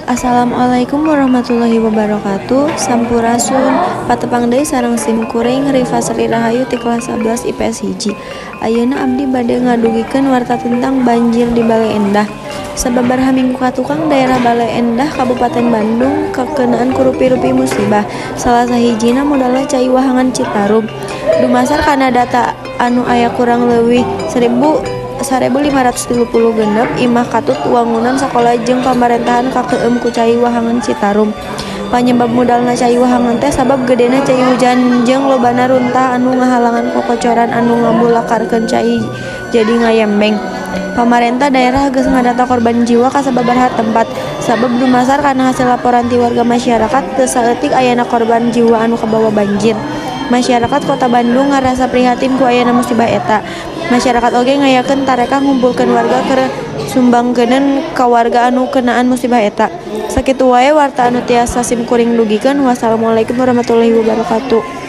Assalamualaikum warahmatullahi wabarakatuh. Sampurasun. Patepang deui sareng sim kuring Rifa Sri Rahayu ti kelas 11 IPS 1. Ayeuna abdi bade ngadugikeun warta tentang banjir di Baleendah. Sababaraha minggu katukang, daerah Baleendah, Kabupaten Bandung, kakenaan ku rupi-rupi musibah. Salah sahijina mudalna cai wahangan Citarum. Dumasar kana data anu aya, kurang leuwih 1536 imah katut, wangunan sakola jeung pamarentahan kakeueum ku cai wahangan Citarum. Panyebab mudalna cai wahangan teh sabab gedena cai hujan jeung lobana runtah anu ngahalangan kokocoran anu ngabulakarkeun cai jadi ngayembeng. Pamarentah daerah geus ngadata korban jiwa ka sababaraha tempat, sabab dumasar kana hasil laporan ti warga masyarakat, teu saeutik ayana korban jiwa anu kabawa banjir. Masyarakat Kota Bandung ngarasa prihatin ku ayana musibah eta. Masyarakat oge ngayakeun tarekah ngumpulkeun warga keur sumbangkeuneun ka warga anu kenaan musibah eta. Sakitu wae warta anu tiasa sim kuring dugikeun. Wassalamualaikum warahmatullahi wabarakatuh.